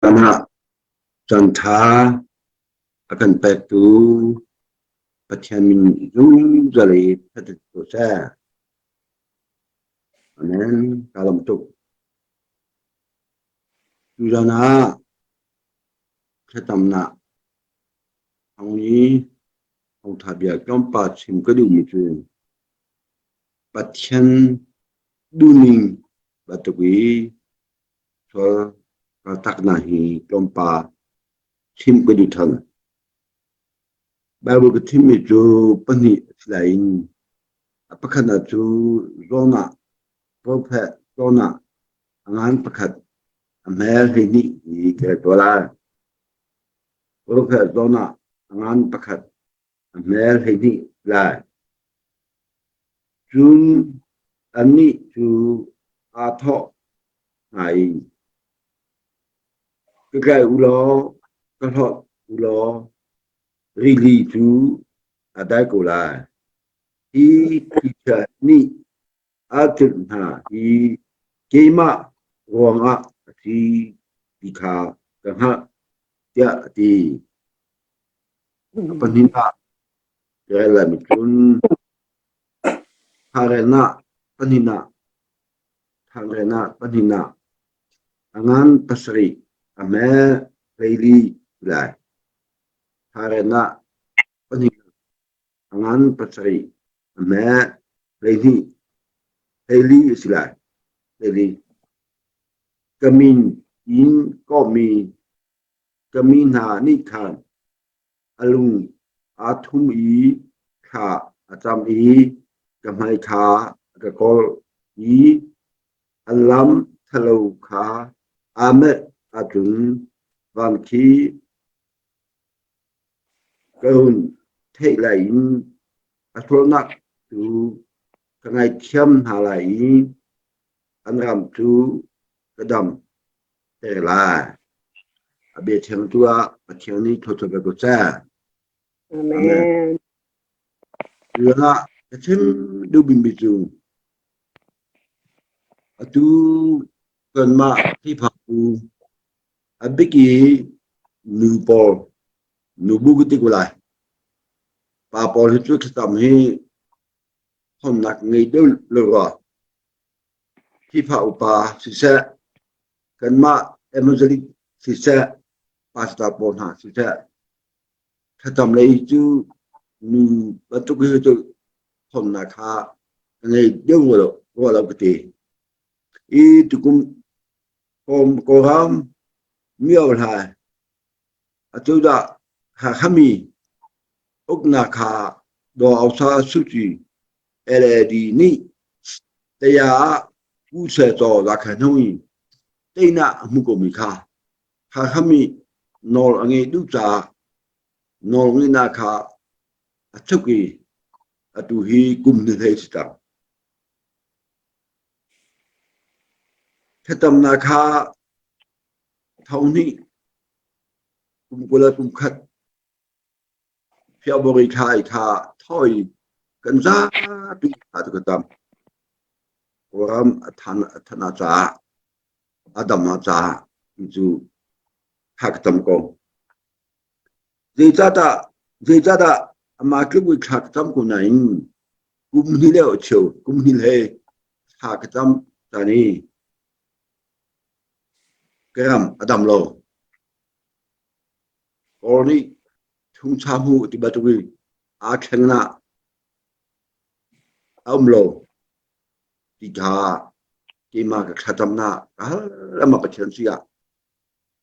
Ah caanṭha a kan pektu Pathian min zungzal i ṭhat ko seh. Amen. Kaa lawm tuk. Tuzan ah thlacamnak thawng i thawngṭha bia tlawmpal chim ka duhmi cu Pathian duhning bantuk i Sual kaltaknak hi tlawmpal chimh ka duh ṭhan. Baibal ka thimmi cu pahnih a si lai in a pakhatnak cu Jonah, profet Jonah a ngan pakhat a hmel 12 hi ka rel tuah lai. Profet Jonah a ngan pakhat a hmel 12 lai. Cun annih cu aa thawh hna i, Ka tlai u law ka hlawt u law rili cu a dai ko lai. Hi thlichia nih a tlinh hna hi keimah ruangah a si ti kha ka hngalh, tiah a ti. A pahnihnak rel laimi cun Tharelnak pahnihnak Tharelnak pahnihnak a ngan pasarih a hme 14 lai. Tharelnak pahnihnak a ngan pasarih a hme 12 14 a si lai. 14. Ka min in kawhmi ka mi hna nih khan a lung aa thum i thla a cam i ka hmai kha a ka kawl i an lam ṭhalo kha aa melh ahcun van khi ka hun theih lai in a sualnak cu ka ngaihthiam hna lai i an ram cu ka dam ter lai. A bia thiang tu ah Pathian nih thawchuah pe ko seh. Amen. Tuah ka chim duh bimi cu atu kanmah Khrihfabu a bik i nu pawl nubu ka ti ko lai. Pa pawl hi cu thlacam hi hawnnak ngei deuh lo rua. Khrihfa upa siseh, kanmah evangelic siseh, pastor pawl hna siseh, thlacam lei cu nu bantuk hi cu thawmnak kha ka ngei deuh rua lo, rua lo ka ti. I tukum Kawlram mio hlai atu dah Hakha-mi uknak kha Daw Aung San Suu Kyi LAD nih taya ah Pu Swe Caw Zakhe Hnung i teinak a hmu komi kha Hakha-mi nawl a ngeih duh caah nawl ngeihnak kha a chuk i atu hi kum hnih si cang. Thlacamnak kha tho hnih kum 20 le kum khat February thla i kha thoi kan zapi thla cu ka tam. Kawlram a than a than a caah a dam a caah ti cu thla ka tam ko. Zeicahdah zeicahdah amah tluk in thla ka tam ko nain kum hnih le cheu kum hnih hlei thla ka tam caan i ka ram a dam lo. Kawl nih thungcha hmu ti bantuk in aa thleng ah a um lo ti kha keimah ka thlacamnak ka hal lengmang Pathian si ah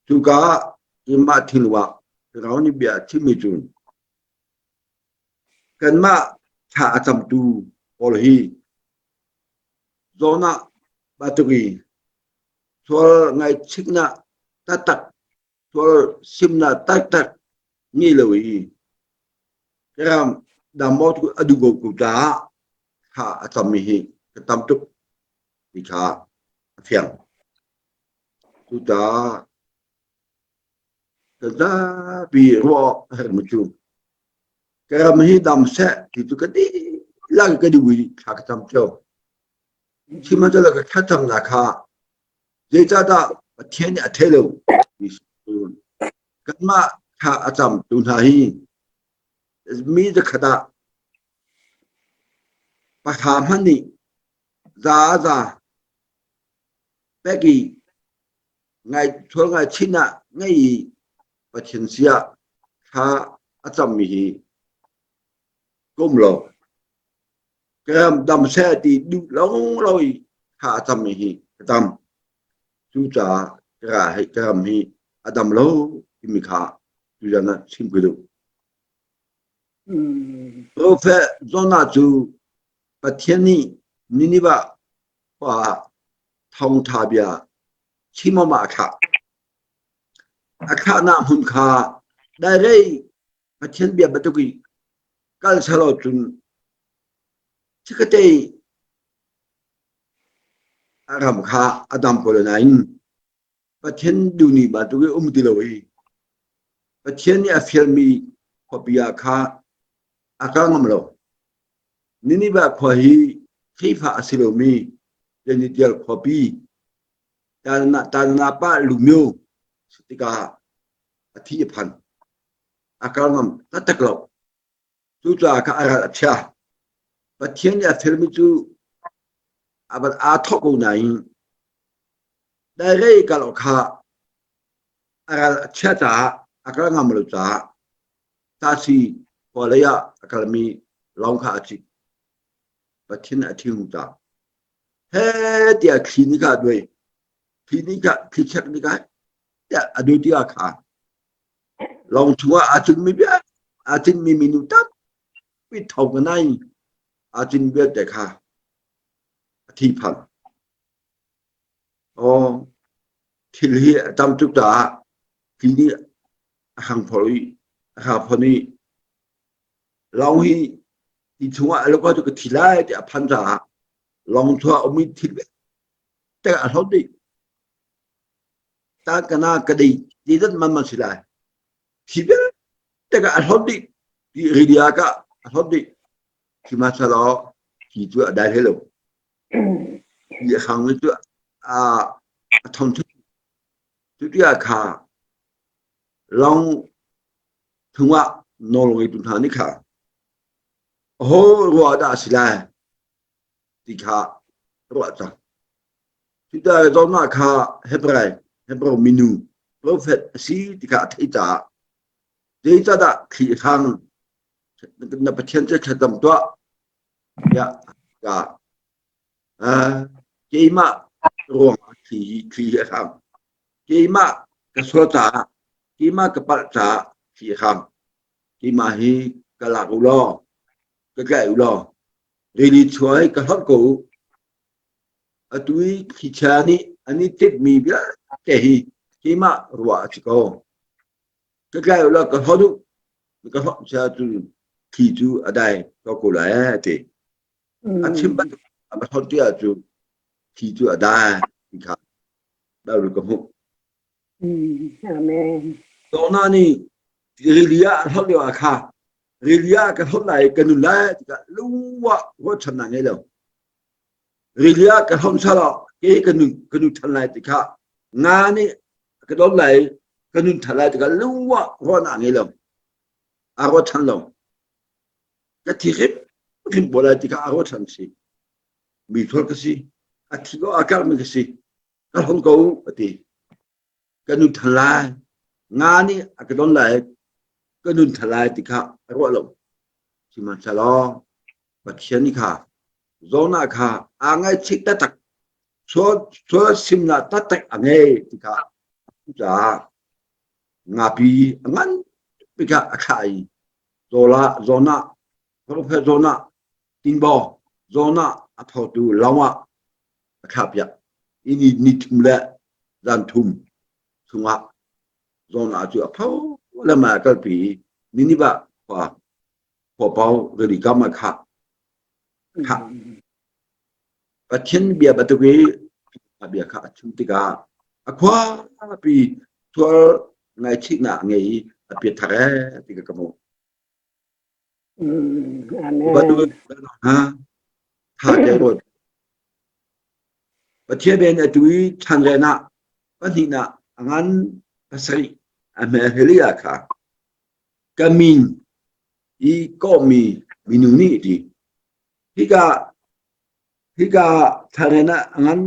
cuka ah keimah thinlung ah Thlarau nih bia a chimmi cu kanmah thla a camtu pawl hi zawn ah bantuk i sual ngaihchihnak taktak sual simnak taktak ngei lo i ram dam a duh ko ko caah thla a cammi hi ka tam tuk ti kha a fiang. Cucaah kan zapi ruah awk a herhmi cu ka ram hi dam seh ti cu ka dihlak ka duh i thla ka cam cio. Sihmanhsehlaw ka thlacamnak kha zeicahdah Pathian nih a thei lo ti. Kanmah thla a camtu hna hi mi zakhat ah pahra hmanh nih za za pek i ngai sual ngai chin ah ngei i Pathian sia thla a cammi hi ka um lo. Ka ram dam seh ti duh lo lo i thla a cammi hi ka tam. Cucaah ka ra hi ka ram hi a dam lo timi kha tuzan ah chim ka duh. Profet Jonah cu Pathian nih Nineveh khua ah thawngṭha bia chim awk a thlah. A thlahnak hmun kha dairei Pathian bia bantuk i kal selaw cun chikkate a ram kha a dam ko lai nain Pathian duhni bantuk i um ti lo i Pathian nih a fialmi khuapi ah kha a kal ngam lo. Nineveh khua hi Khrihfa a si lomi Lenitial khuapi Tanapa Lumyo si tikah a thi a phan. A kal ngam taktak lo. Cucaah kha a ral a chia. Pathian nih a fialmi cu a van aa thawk ko nain dairei kal awk kha a ral a chia caah a kal ngam lo caah Tasi khua lei ah a kalmi lawng kha a cit. Pathian a thing caah he tiah thli nih kha a duai. Thli nih kha thli chek nih kha tiah a duai tikah kha Lawng chungah aa cinmi bia aa cinmi minu tampi tho ka nai aa cin vialte kha a thi phan. Aw thil hi a tam tuk caah thil nih a hang phor i a hang phon i lawng hi ti chungah a luka cu ka thi lai ti a phan caah lawng chungah ummi thil vialte a hlot dih. Ta kana ka dei ti zat man man si lai thi vialte ka a hlot dih ti ridia ka a hlot dih sihmanhsehlaw thi cu a dai hlei lo ti a hrang cu a a thong cu tiah kha long chungah nawl ngeitu hna nih kha aho ruah dah a si lai ti kha ruah cang Cucaah Jonah kha Hebrai, Hebrew minu, profet a si ti kha a theih caah zeicahdah thli hrang na Pathian cu thlacam tuah tiah ka keimah ruangah thli hi thli hi a hrang. Keimah ka sual caah, keimah ka palh caah thli a hrang. Keimah hi ka lak u law, ka tlaih u law, rili chuah hi ka hlonh ko u. Atu i thlichia nih an i timhmi vialte hi keimah ruah a si ko. Ka tlai u law ka hlawt u. Ka hlawt sia cun thli cu a dai ko ko lai a ti. A chim bantuk a va hlawt ti ahcun thli cu a dai ti kha Bible ka hmuh. Amen. Jonah nih rili ah a hlawt lio ah kha rili ah ka hlawt lai ka nun lai tikah lungwah ruahchannak ngei lo. Rili ah ka hlawm sal ah ke ka nun ka nun than lai ti kha nga nih ka don lai ka nun than lai ti kha lungwah ruahnak ngei lo a ruat than lo ka thi hrim hrim bo lai ti kha a ruat than si mi thol ka si a thi ko a kar mi ka si ka hlong ko a ti ka nun than lai nga nih a ka don lai ka nun than lai ti kha a ruah lo sihmanhsehlaw Pathian nih kha Jonah kha aa ngaihchih taktak sual simnak taktak a ngei ti kha caah ngapi a ngan pi kha a thlah i Zola Jonah Prophet Jonah tingbaw Jonah a thotu lawng ah a thlah piak i ni ni thum le zan thum chungah Jonah cu a pho le ma a kalpi i Nineveh khua khuapau rili kam ah khah khah Pathian bia bantuk i a bia kha a chim tikah a khuapi sual ngaihchihnak ngei i a piathar ee ti ka ka hmuh. Amen. Ha tha te ruat. Pathian bia nih atu i chan ren ah pahnihnak a ngan. Pasarih a hme heli ah kha ka min i kawhmi minung nih ti hika hika tharen ah a ngan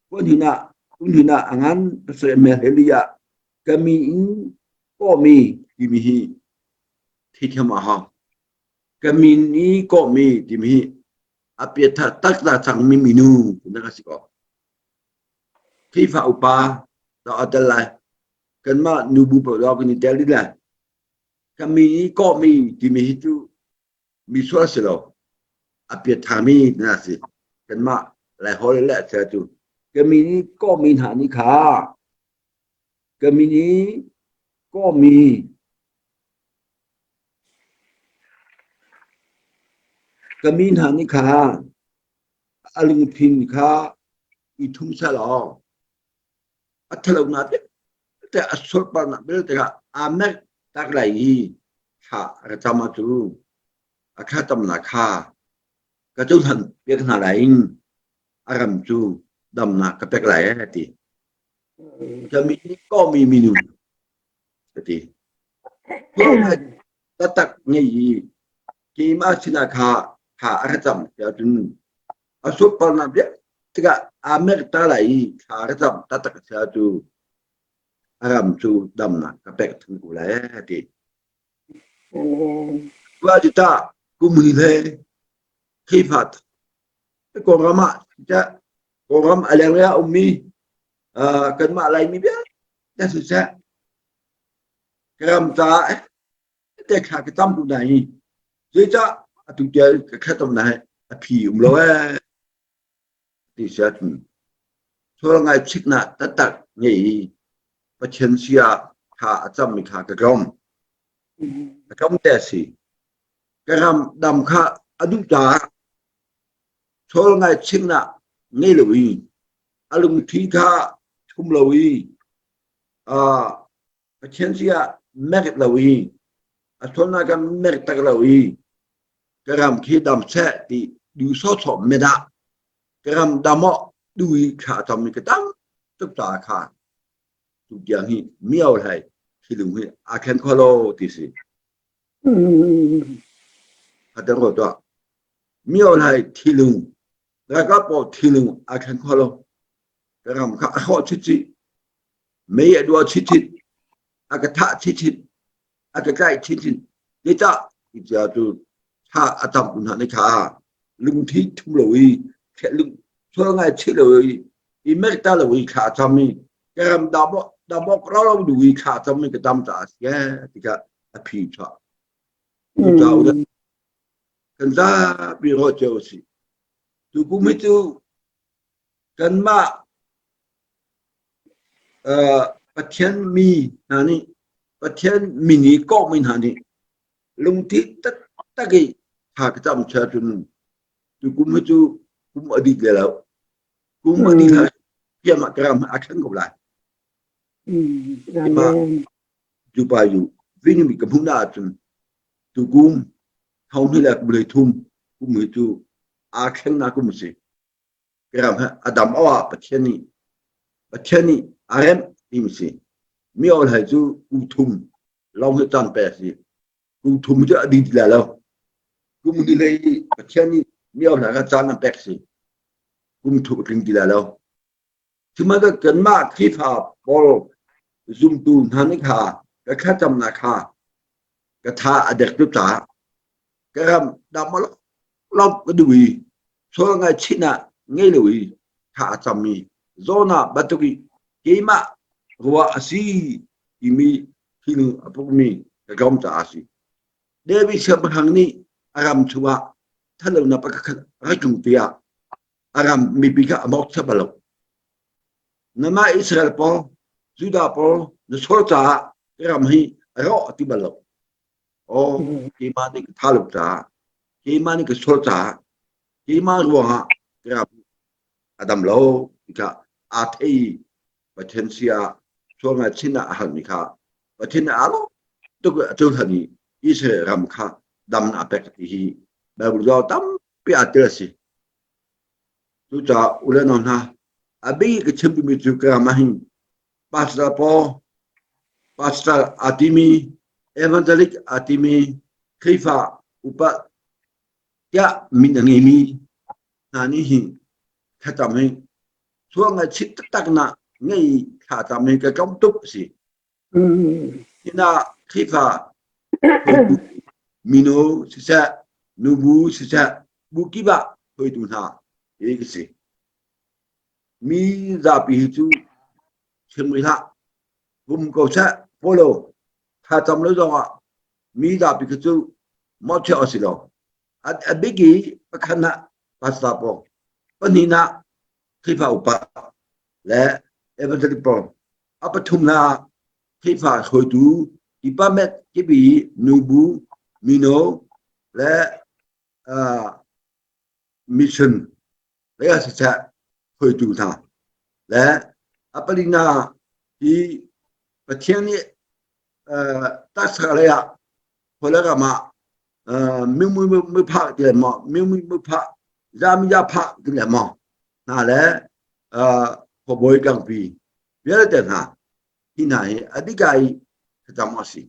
puanhin ah unhin ah a ngan pasarih a hme heli ah ka min in kawhmi timi hi theithiam a hau. Ka min i kawhmi timi hi a piathar taktak cangmi minu tinak a si ko. Khrihfa upa dah a tel lai. Kanmah nubu paoh dah kan i tel dih lai. Ka mi i kawhmi timi hi cu mi sual si lo. A piathami na si. Kanmah Laiholh le a cu. Ka mi i kawhmi hna nih kha ka min i kawhmi ka mi hna nih kha a lungthin kha i thum selaw a ṭhalonak vialte a sualparnak vialte kha aa merh tak lai i thla a ka cam ahcun a thlacamnak kha ka cohlan piak hna lai in a ram cu damnak ka pek lai a ti. Ka mi nih kawhmi minung ka ti. Taktak ngei i keimah sinah kha kha a ra cam tiah cun a sualpalnak vialte tikah aa merh ta lai i thla a ra cam taktak a si ahcun a ram cu damnak ka pek than ko lai a ti. Tuah cu tah kum hi hlei Khrihfa Kawlram ah Kawlram a lenglei ah ummi kanmah Laimi vialte siseh ka ram caah te thla ka cam tu hna hi zeicah atu tiang ka thlacam na hi a phi um lo ee ti si ahcun sual ngaihchihnak taktak ngei i Pathian sia thla a cammi kha ka tlawm. A tlawm te a si. Ka ram dam kha a duh caah sual ngaihchihnak ngei lo i a lungthin kha thum lo i Pathian sia merh lo i a sualnak kan merh tak lo i ka ram khi dam seh ti duh sawhsawh me dah ka ram dam awh du i thla cam mi ka tam tuk ta kha tu tiang hi miau hlai thilung hi a khen kho lo ti si a dang ro to miau hlai thilung ralkap pawl thilung a khen kho lo ka ram kha a hrawh chichi mei a dua chichit a ka thah chichit a ka tlaih chinchin zeicah ti cu tha a tam hna ni kha lungthi thum lo i lung sual ngai chih lo i i merh ta lo i thla cam i ka ram da da bok ro lo du i thla cam i ka tam ta a si ti kha a phi chuah tu ta u kan zapi ro cio si tu kum hi cu kanmah Pathian mi hna nih Pathian min i kawhmi hna nih lungthin taktak i thla ka cam chia cun tukum hi cu kum a dih le lo. Kum a dih hlan tiang ah ka ram a thleng ko lai. Ima jupa yu vingmi ka hmuh na ahcun tukum thong hi le kum 13 kum hi cu aa thlengnak kum a si. Ram a dam awah Pathian nih Pathian nih a remh ti a si. Mi ol hai cu kum thum lawng hi caan pe a si. Kum thum cu a ding ti lai lo. Kum ni hlei Pathian nih mi ol hai kha caan an pek si. Kum thum a tling ti lai lo. Sihmanhsehlaw kanmah Khrihfa pawl zumtu hna nih kha ka thlacamnak kha ka tha a dek tuk caah ka ram dam lawmh ka duh i sual ngaihchihnak ngei lo i thla a cammi Jonah bantuk i keimah ruah a si timi thil a pukmi ka tlawm caah a si. David siangpahrang nih a ram chungah thatlonak pakhat rak tlung tiah a ram mipi kha a mawhchiat bal lo. Nangmah Israel pawl, Judah pawl na sual caah ka ram hi a rawh a ti bal lo. Aw, keimah nih ka tha lo caah, keimah nih ka sual caah, keimah ruangah ka ram a dam lo ti kha aa thei i Pathian si ah sual ngaichin ah a halmi kha Pathian nih aa lawm tuk i a cohlan i Israel ram kha dam a pek ti hi Bible zaw tampi aa tel a si. Cucaah u le nau hna, a bik ka chim duhmi cu ka ram ah hin pastor pawl. Pastor aa timi, Evangelic aa timi, Khrihfa upa tiah min a ngeimi hna nih hin thlacam hi sual ngaihchih taktak nak ngei thlacam hi ka tlawm tuk a si. Hina Khrihfa mino siseh, nubu siseh, bu kip ah hruaitu hna hi ka si. Mi zapi hi cu chim rih hlah. Kum ko seh, follow. Thlacam lo zong ah mi zapi khi cu mawhchiah a si lo. A bik i pakhat ah pastor pawl, pahnihnak Khrihfa upa le evangelist pawl, a pathumnak Khrihfa hruaitu department kip i nubu, mino le uh, mission lei ah siseh hruaitu hna le a palinak hi Pathian nih uh, taksa lei ah Khualegam ah mimui muphah ti le maw mimui muphah zami ya phah ti le maw hna le khuabawi tlangpi vialte hna hi hna hi a dika i thlacam a si.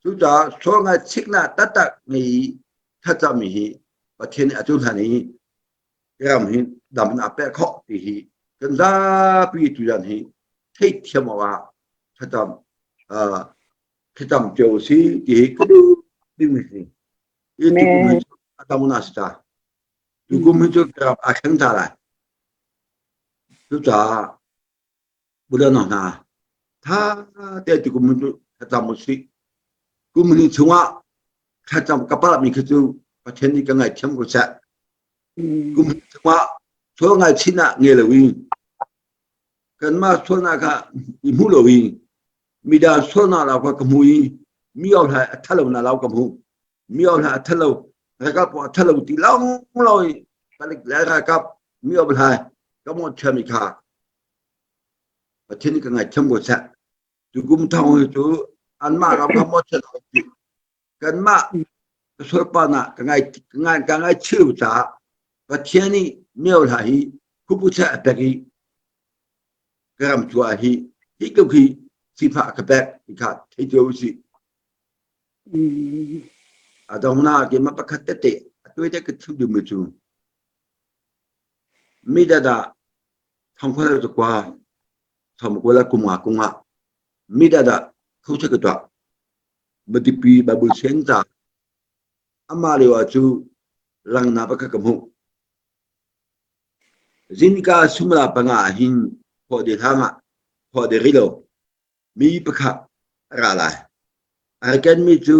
Cucaah sual ngaihchiknak taktak ngei i thlacammi hi Pathian nih a cu hlan i ram hi dam in a pek khawh ti hi kan zapi tuzan hi theihthiam awk ah thlacam thlacam cio si ti hi ka duh ding si. Hi tukum hi cu a tam na si ta. Tukum hi cu a thleng ta lai. Cucaah Buddha no hna tha te tukum hi cu thlacam u sih. Kum ni chungah thlacam ka palh mi khi cu Pathian nih ka ngaihthiam ko seh. Kum chungah sual ngaichin ah nge lo i kanmah sualnak kha i hmu lo i midang sualnak lau kha ka hmu i mi ohlai a thalo na lau ka hmu mi ohlai a thalo ralkap a thalo ti long lo i palik le ralkap mi ohlai ka mo thiami kha Pathian ka ngaithiam ko seh tukum thong cu anmah ram ka mo thiam ti kanmah ka sualpa na ka ngai ka ngai chiu caah Pathian nih mi ohlai hi khupu seh a pek i ka ram cu ah hi hi tluk hi sifah ka pek ti kha thei cio usih. A donghnak keimah pakhat tete a tuai te ka chim duhmi cu mi dada thongkhol cu kwa thomkula kumnga kunga mi dada thu che ka tuah matipi Bible sen ca ama lio ah cu langna pakhat ka hmuh Zingka suimilam panga ah hin thawh hlang ah thawh de rih lo mi pakhat a ra lai. A ra kenmi cu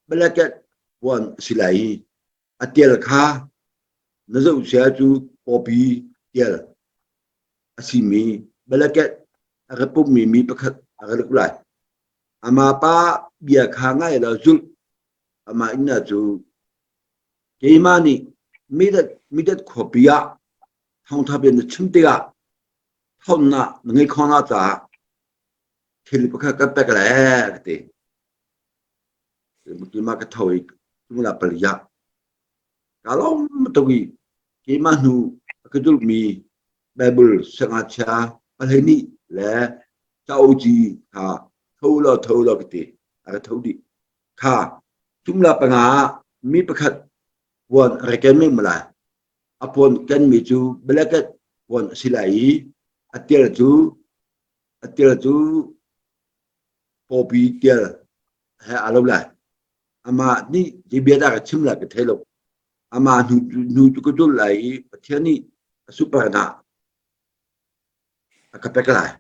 blanket puan a si lai i a tial kha na zohsia cu pawpi tial a simi blanket a ra pummi mi pakhat a ra luk lai. Amah pa bia kha ngai law zulh. Amah inn ah cu Keimah nih midat khuapi ah thawngṭha bia na chim tikah thawnnak na ngeih khawhnak caah thil pakhat kan pek le ka ti. Keimah ka tho i cungla pali ah kaa lawm tuk i keimah hnu a ka zulhmi Bible siangngakchia pahleihnih le cauk kha tho law tho law ka ti. A ka tho dih. Kha cumla panga ah mi pakhat puan a ra ken men lai. A puan kenmi cu blanket puan a si lai i a tial cu a tial cu pawpi tial he aa lo lai. Amah nih zei bia dah ka chim lai ka thei lo. Amah hnu, hnu cu ka zulh lai i Pathian nih a super ah a ka pek lai.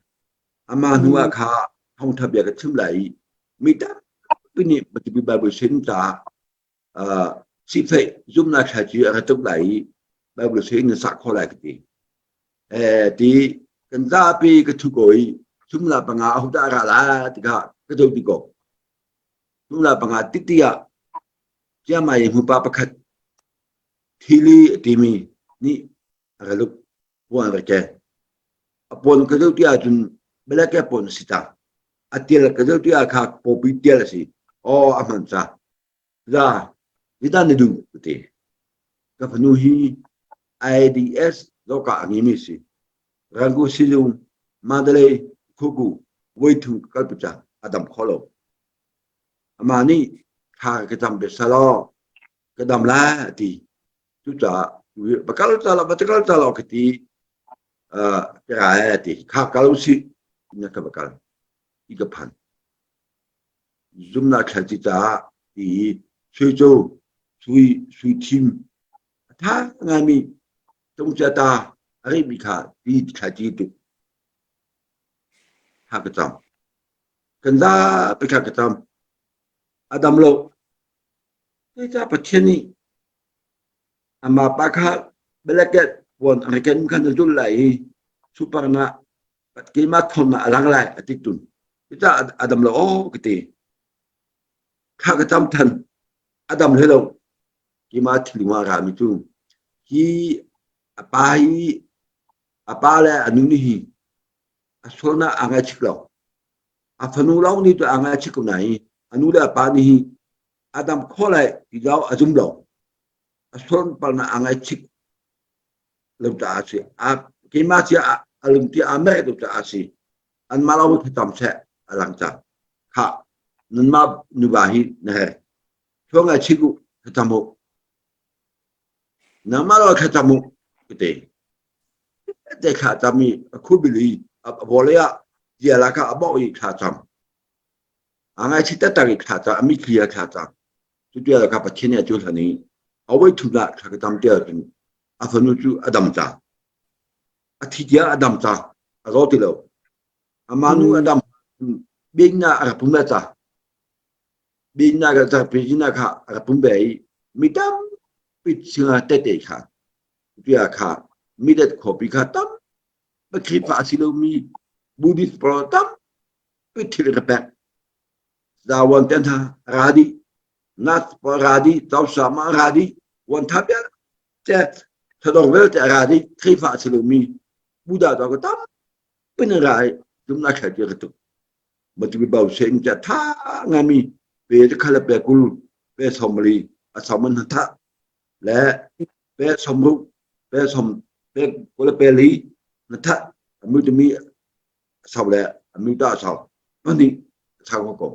Amah hnu ah kha thawngṭha bia ka chim lai i mi tampi nih Matupi Bible sin caah uh, sifeih zumnak thlaici a ra tuk lai i Bible sin na sah khawh lai ka ti. Eh, ti kan zapi ka thu ko i sumla panga ahodah ra la ti kha ka zo ti ko. Sumla panga titi ah Chiamai hmupa pakhat thili a timi nih a ra luk puan a ra ken. A puan ka zoh ti ahcun black puan a si ta. A tial ka zoh ti ah kha pawpi tial a si. Aw a hman ca. Za, zeidah na duh ka ti. Ka fanu hi IDS zoka a ngimi si. Rangu sizung Mandalay Khuku. Voi thum ka kal pi cang a dam kho lo. Amah nih thla ka cam ve selaw ka dam lai a ti. Cucaah va kal ca lo va kal ca lo ka ti. Ka ra a ti. Kha kal usih na ka va kal. Ti ka phan. Zumnak thlai ci caah ti i sui cu sui sui thim a tha ngaimi cungcia ta a rihmi kha ti thlai ci tuk kha ka cam. Kan zapi kha ka cam. A dam lo. Zeicah Pathian nih amah pa kha blanket puan a ken khan a zulh lai i suparnak keimah thawnnak a lang lai a ti tun. Cucaah a dam lo aw ka ti. Kha ka cam than. A dam hlei lo. Keimah thinlung ah a rami cu hi a pa hi a pa le a nu nih hi a sualnak aa ngaihchih lo. A fanu lawng nih cu aa ngaihchih ko nain a nu le a pa nih hi a dam khawh lai ti zau a zum lo. A sual palnak aa ngaihchih lo caah a si. A keimah cia a lungti aa merh lo caah a si. Anmah lawng thlacam seh a lang cang. Khah, nanmah nuva hi na her. Thuang ngaihchih u, thlacam u. Nangmah lawng thlacam u, ka ti. Te thla cam i a khubili a vawlei ah tial ah kha a bawh i thla cam. A ngaihchih taktak i thla cam, a mitthli ah thla cam. Cu tial kha Pathian nih a cu hlan i a voi thum ah thla ka cam tial cun a fanu cu a dam cang. A thi tiang a dam cang. A zaw ti lo. Amah nu a dam biaknak a rak pum ve cang. Biaknak a rak biaknak kha a rak pum ve i mi tampi sinah tete kha tiah kha midet khuapi kha tam Khrihfa a si lomi Buddhist pawl tampi thil ka pek. Zawan te hna ra dih, nat pawl ra dih, Cawsama ra dih, wan tha vialte thadong vialte a ra dih, Khrihfa a si lomi Buddha dawh ka tampi na ra i zumnak thlai ti ka tuk. Matupi bau se in tia tha ngami pe te khala pe kul pe somali a soman tha le pe somruk pe som pe kul pe li na tha amu tumi sau le amu ta sau pani sau ko ko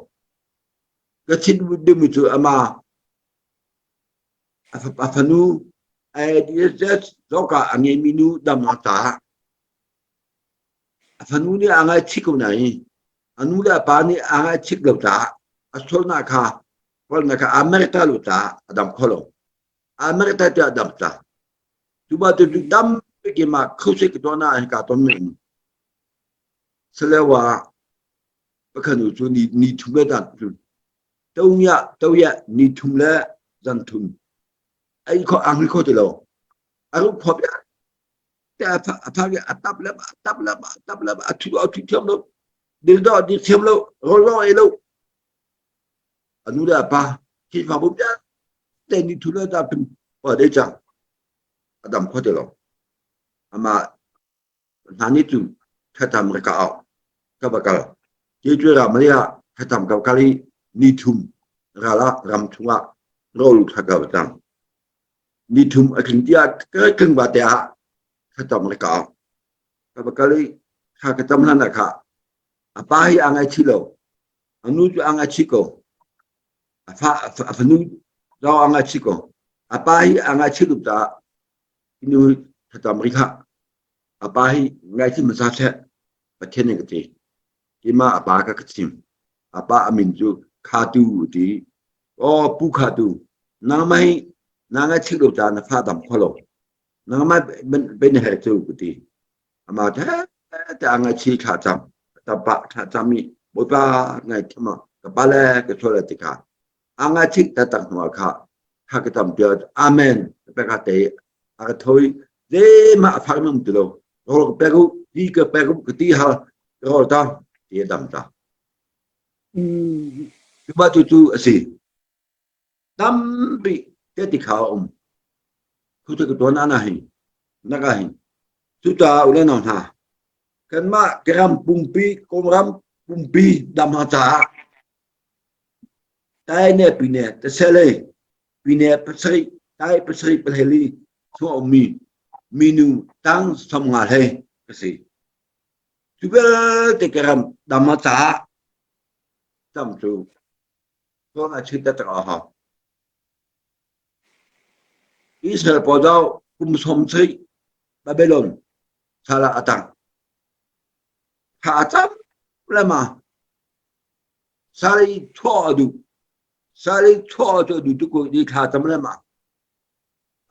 ka chin dimi cu ama a fanu AIDS zoka a ngeimi nu dam a ta A fanu nih aa ngaihchih ko nain a nu le a pa nih aa ngaihchih lo caah a sualnak kha palhnak kha aa merter lo caah a dam kho lo. Aa merter tiah a dam ta. Cu bantuk cu tampi keimah khosik ka tuah ah hika ton mi um. Salewa pakhat nu cu ni, ni thum le zan thum. Tonya toya ni thum le zan thum. Ai kho ang kho ti lo. A rup khop ya a phak i a tap le a tap le a tap le a thu a thu thiam lo dil do dil thiam lo rawl lo ei lo a nu le a pa Khrihfabu vialte ni thu le ta phim pa dei cang a dam kho ti lo ama hna ni cu thlatam re ka au ka va kal ke cu ra malia thlatam ka kal i ni thum rala ram chungah rawl thla ka cang Ni thum a tling tiah ka tling va te ah thlacam le ka au. Ka va kal i thla ka cam hlan ah kha a pa hi aa ngaichih lo. A nu cu aa ngaichih ko. A fa a fanu zong aa ngaichih ko. A pa hi aa ngaichih tuk caah hi nu hi thlacam rih hlah. A pa hi ngaichih hmasa seh Pathian nih ka ti. Keimah a pa ka ka chim. A pa a min cu Khatu a ti. Aw Pu Khatu, nangmah hi na ngaihchih lo caah na fa dam kho lo. Nangmah ben na herh cu ka ti. Amah te te a ngaihchih thla cam. Tapa thla cam i Bawipa ngaithiam ah ka pa le ka sual ti kha. A ngaihchih taktak hnu ah kha thla ka cam tiah Amen ka pek te a ka tho i zeihmah a fak um ti lo. Rawl ka pek u, ti ka pek u ka ti hal ka rawl ta ti a dam ta. Cuba tu cu a si. Tampi te ti kha a um. Khu cu ka tuan ana hi. Naka hi. Cucaah ule nau hna, kanmah ka ram pumpi, Kawlram pumpi dam ha caah Tai ne pine tasele pine pasarih tai pasarih palheli chung a ummi minu tang 50 hlei ka si. Cu vialte ka ram dam a caah cam cu tuan a chit taktak a hau. Israel pawl do kum som sui Babylon sal ah a tang. Thla a cam lema. Sal i chuah a duh. Sal i chuah cu a duh tuk i thla cam lema.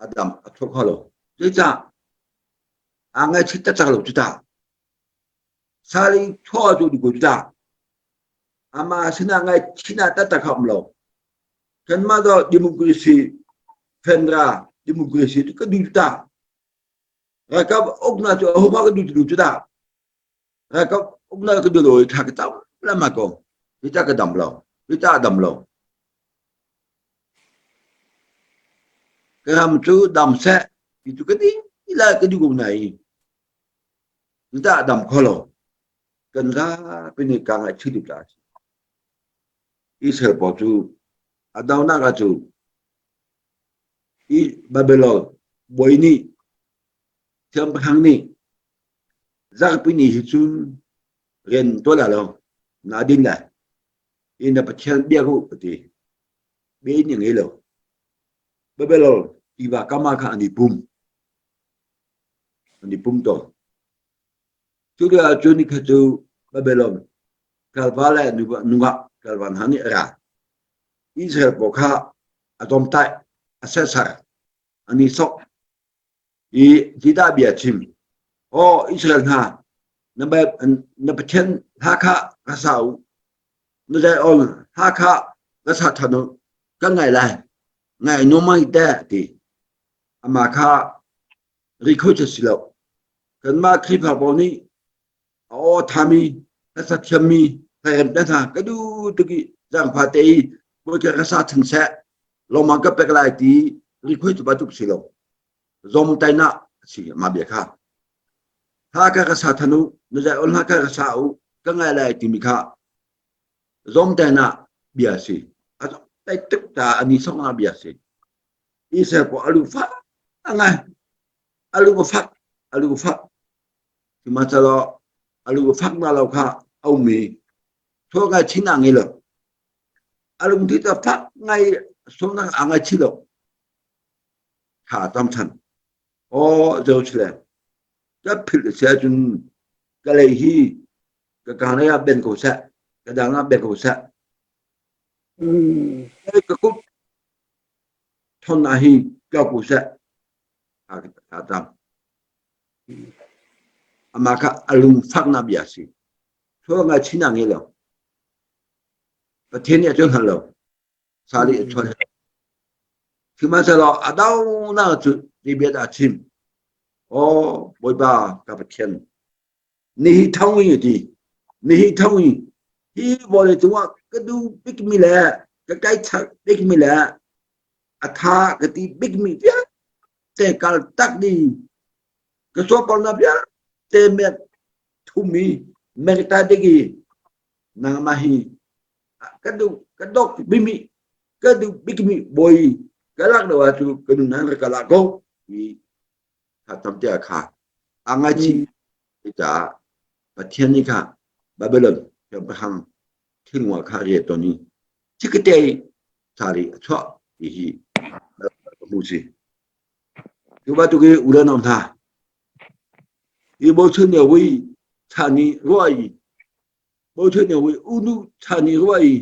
A dam a chuak kho lo. Zeicah aa ngaihchih taktak lo cu ta. Sal i chuah cu duh ko cu ta. Amah sinah ngaihchihnak taktak kha um lo. Kanmah do democracy fendra democracy cu ka duh cu ta. Ralkap uknak cu ahohmah ka duh ti lo cu ta. Ralkap uknak ka duh lo i thla ka cam lengmang ko. Hi ta ka dam lo. Hi ta a dam lo. Ka ram cu dam seh ti cu ka ding lai ka duh ko nain hi ta a dam kho lo. Kan zapi nih kaa ngaihchih dih la. Israel pawl cu a donak ah cu i Babylon bawi nih siangpahrang nih zarhpi ni hi cun rian tuah la lo naa din lai i na Pathian biak u a ti. Bia in a ngei lo. Babylon tiva kam ah khan an i pum. An i pum tawn. Cu lio ah cun nikhat cu Babylon tlangval le nungak tlangval hna nih a ra. Israel pawl kha a domtaih, a serhsat, an i sawk i Judah bia chim. Aw Israel hna, na Pathian hla kha ka sa u, na zai-awl hla kha ka sa ṭhan u, kan ngai lai, ngai nuam ai te ti. Amah kha ri kho cu si lo. Kanmah Khrihfa pawl nih a aw thami hlasa thiammi hlarem te hna ka duh tuk i zaangfa te i bawi ka sa than seh lawmang ka pek lai ti rikhoi cu bantuk si lo zom taina si ma bia kha ha ka ka sa thanu na zai ol ha ka ka sa u ka ngai lai timi kha zom taina bia si a zom tai tuk ta ani song na bia si Israel ko alu fa angai alu fak alu fak Sihmanhsehlaw a lu a fak na lo kha a um i thawk ngai chin a ngei lo. A lungthin a fak ngai sualnak a ngai chih lo. Thla a cam ṭhan. Aw Jerusalem, ka philh a si ahcun ka lei hi ka kaan lei ah ben ko seh, ka dang ah ben ko seh. Ka kut ṭhawnnak hi ka ko seh. Thla a cam. Amah kha a lungfaknak bia a si. Thua ngaihchihnak ngei lo. Pathian nih a cohlan lo. Sa nih a cohlan. Sihmanhsehlaw a donak cu ti bia dah a chim. Aw Bawipa ka Pathian, nihi tho i a ti. Nihi tho i hi vawlei cungah ka duh bikmi le ka kaichak bikmi le a tha ka ti bikmi vialte te kal tak ding ka suapalnak vialte met thumi mekta digi nangmah hi ka duh ka dok bimi ka duh bikmi boi ka lak lo ah cu ka nun ka lak ko i kha tamte kha a ngachi caah Pathian nih kha Babylon siangpahrang thilngua kha rian ton i chikkate sari a chuah ti hi ka hmu si. Cu bantuk i u le nau hna, hi bochan ne wi chan i ruah i bochan ne wi unu chan i ruah i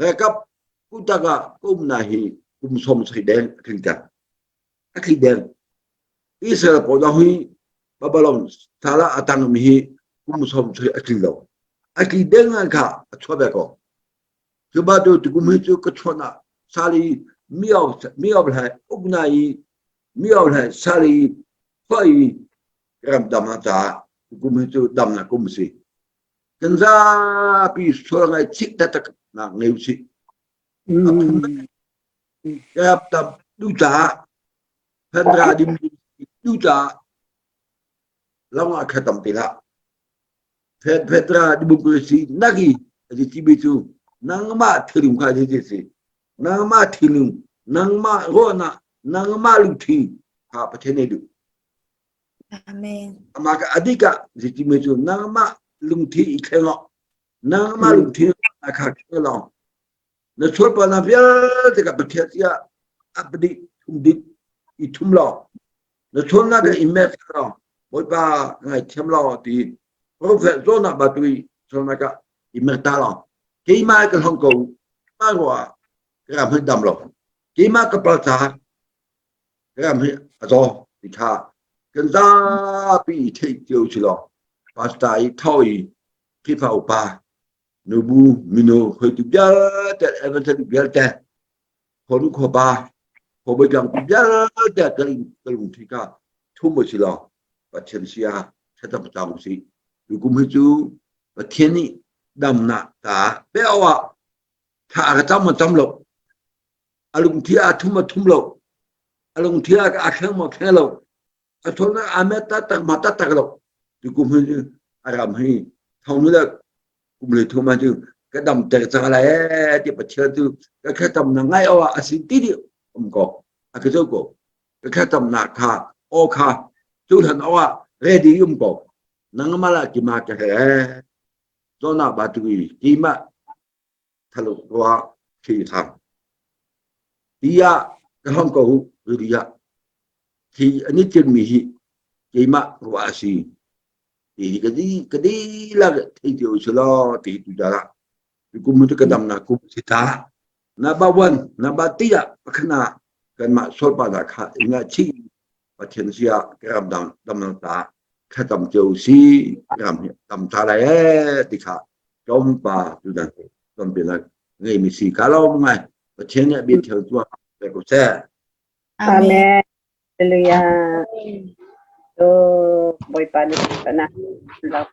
rekap kutak ah ka um na hi kum som soi deng a tling ter. A tli deng. Israel pawl dang hi Babylon sala a tang mi hi kum som soi a tling lo. A tli deng kha a chuah ve ko. Cu bantuk tukum hi cu ka chuan ah sali mio mio hlai ukna i mio hlai sali khua i ram dam ah caah tukum hi cu dam na kum si. Kan zapi sual ngai chik taktak nak ngei usih. A phun kap tam du caah phandra dim du caah long ah kha tam ti hlah. Petra democracy nagi ati timi cu nangmah thinlung kha ti si nangmah thinlung nangmah ruahnak nangmah lungthin kha Pathian nih duh Amen. Amah ka adika zitimi cu nangmah lungthi i thleng law nangmah lungthi na kha thleng law na sualpalnak vialte ka Pathian tiah ap dih thum dih i thum law na sualnak ka i met law Bawipa ngaithiam law ti profet zawnak ba tui sualnak ka i met ta law keimah ka hlong ko ma rua ka ram hi dam lo keimah ka pal ca ka ram hi a zaw ti kha kan zapi i theih cio si law pastor i tho i Khrihfa upa nubu mino hruaitu vialte evangelist vialte khonu khuapa khuabawi tlangpi vialte kan kan lungthi kha thum u si law Pathian sia thlacam cang u sih. Tukum hi cu Pathian nih damnak ta pe awah thla a ka cam a cam lo. A lungthi a thum a thum lo. A lungthi a a thleng maw thleng lo. A thawnak aa met taktak ma taktak lo. Tukum hi cu a ram hi thong le kum le thum ah cu ka dam ter cang lai ee ti Pathian cu ka thlacam na ngai awah a sin ti dih um ko. A ka zo ko. Ka thlacamnak kha aw kha cu hlan awah ready um ko. Nangmah la kima ka he zona ba tu i kima thaluk rua thi thang tiah ka hong ko riya thi ani tin mi hi keimah rua a si ti hi ka di ka di la thei cio si law ti tu da kum tu ka dam na kum si ta na ba wan na ba ti ah pakhana kanmah solpa da kha inga chi Pathian sia ka ram dang dam nang ta thlacam cio si ram hi tam tha lai ee ti kha tlawmpa tu dan tlawmpi la ngei mi si ka lawm ngai Pathian nih bia thil tuah pe ko seh. Amen. Hallelujah. So, Bawipa nih sana love.